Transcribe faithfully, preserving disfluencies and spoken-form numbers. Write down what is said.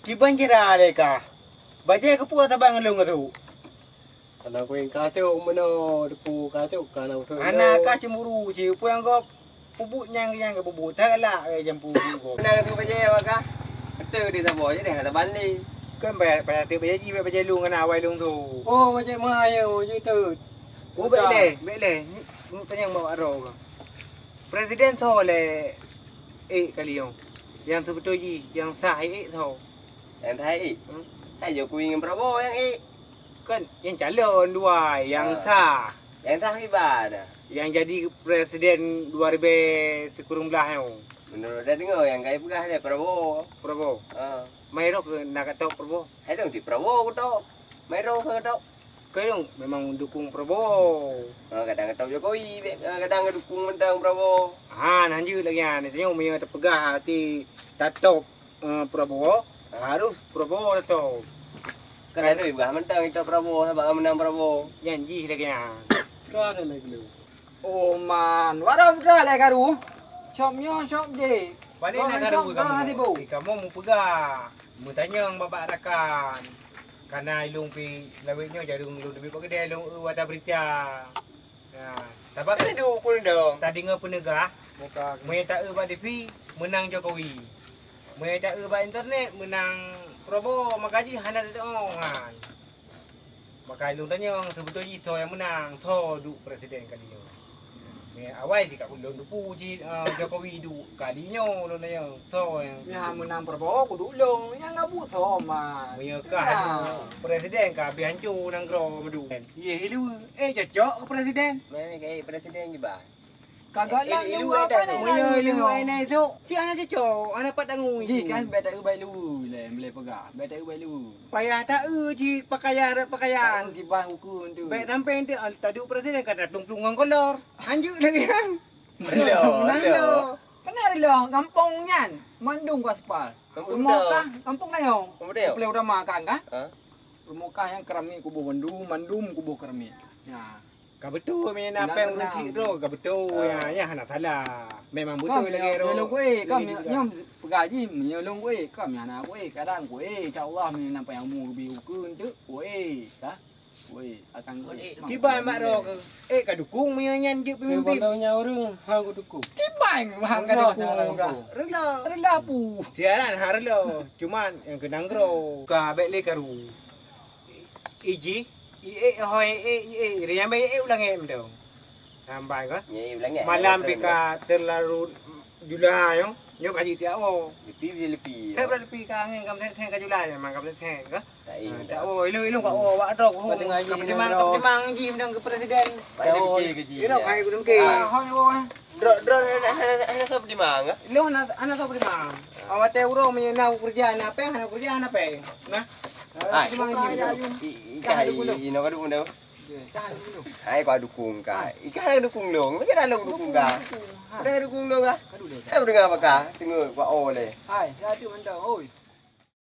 Kiban cara lé kah. Bajée keupeue saban ngon lôn keu tu? Hana kueng kasôk meunoe, teupeu kasôk ka na usôk. Hana kah cemburu cit, peue nyang gob peubuet nyang, nyang geububuet that galak, eh, jampu bubuet gob. Na keu bajée awak kah? Beutôi di saboh je deh, saban lé. Kan payah, payah teuk bajée jih, bajée lôn ngon awai lôn tu. Oh, bajée meuhai yo, je teut. Oh, bèk lé, bèk lé. Ni, ni tanyong bak droe kah. Presiden soe lé ék kali nyoe? Nyang seubeutôi jih, nyang sah ék soe? Nyang sah ék? Hmm? Hai Jokowi ngon Prabowo nyang ék. Kan nyang calon dua, nyang sah. Nyang sah kiban? Nyang jadi presiden dua ribèe sikureueng blaih nyoe. Meunurot tadeungoe nyang ka jipeugah lé Prabowo. Prabowo? Ha. Mairo keu na katop Prabowo? Hai dong cit Prabowo kutop. Mairo keu katop. Keu lôn memang dukung Prabowo. Ha, kadang katop Jokowi, bèk, ha, kadang dukung mantong Prabowo. Ha, nah jeuet lagèe nyan. Tanyoe meunyoe tapeugah até tatop, eh, Prabowo, harus Prabowo tatop. Kan ada peugah mantong itop Prabowo, sabab meunang Prabowo. Nyan jih lagèe nyan. Ka ada lagèe lôn. Oh man, waroe putra lé karu. Cop nyoe, cop jih. Pane na karu kamoe? Kamoe mupeugah, meutanyong bak rakan. Kana ilong pi lawét nyoe jareueng lôn teubiet bak keudè lôn eu ata berita. Nah, tabak kan duek pun dong. Tadeungoe peuneugah, meunyoe taeu bak T V, meunang Jokowi. Meunyoe taeu bak internet, meunang Prabowo, maka jih hana teutu'oh nyan. Maka lôn tanyong, seubeutôi jih soe nyang meunang, soe duek presiden kali nyoe? Nyan awai jih ka ulôn teupeu jih, eh, Jokowi duek kali nyoe, lôn tanyong, soe nyang... Nyan meunang Prabowo kuduek lôn, nyang gabu soe man. Meunyoe ka duek presiden ka habéh hanco nanggroe meuduek. Yeh, ilu, eh, cocok keu presiden. Memang keu presiden jih bah. Ka galak nyoe apa nak ilue na esok? Cit hana cocok, hana pat dangu. Jih kan bèk taeu bak ilue lé, meulé peugah. Bèk taeu bak ilue. Payah taeu cit pakaian rot pakaian. Taeu kiban ukeue tu. Bèk sampai ente taduek presiden ka taplung-plung ngon kolor. Hanjeuet lagèe nyan. Reulong, reulong. Kana reulong gampông nyan. Mandum ka aspal. Rumoh kah gampông Dayong. Gampông Dayong. Plé utama kan kan? Ha? Rumoh kah nyang keramik kuboh mandum, mandum kuboh keramik. Nyan. Ka beutôi meunyoe na péng ureueng chik droe, ka beutôi, nyan, nyan hana salah. Memang beutôi lagèe droe. Nyoe lôn kuék, kam nyoe peugah jih, nyoe lôn kuék, kam nyoe hana kuék, kadang kuék, insya Allah meunyoe na péng umu leubeh ukeue enteuk, kuék, ka. Kuék, akan kuék. Kiban mak droe keuh, ék ka dukung meunyoe nyan jeuet peumimpin. Walau nyan ureueng, han kudukung. Kiban han ka dukung. Rela. Rela pu. Siaran han rela, cuman nyang keunang droe. Ka bèk lé karu. Iji, i ék hôi ék, i ék, ri nyang bèk i ék u langèt mantong. Nambai ka? Malam pih ka teulalu jula nyoe, nyoe ka jitiak woe. Lepi bisa lepi. Sép lepi ka angén ka meusén-sén ka jula nyoe, memang ka meusén-sén ka. Tak woe, ilong-ilong ka woe, wak droe ku. Ka peutimang, ka peutimang ji mantong keu presiden. Ilong hai ku sungke. Hôi woe. Droe, droe hana, hana, hana soe peutimang, eh? Ilong hana, hana soe peutimang. Awak watèe uroe meunyoe na keureuja, na péng, hana keureuja, hana péng. Nah. Hai. Peutimang ji. I, i, inoe ka dukung dah. Hai, ka dukung ka. I ka dukung lôn. Macam mana lôn dukung ka? Ada dukung lôn ka? Ka dukung. Ka dukung apa ka? Tengok, buat oh leh. Hai, satu mantap, oi.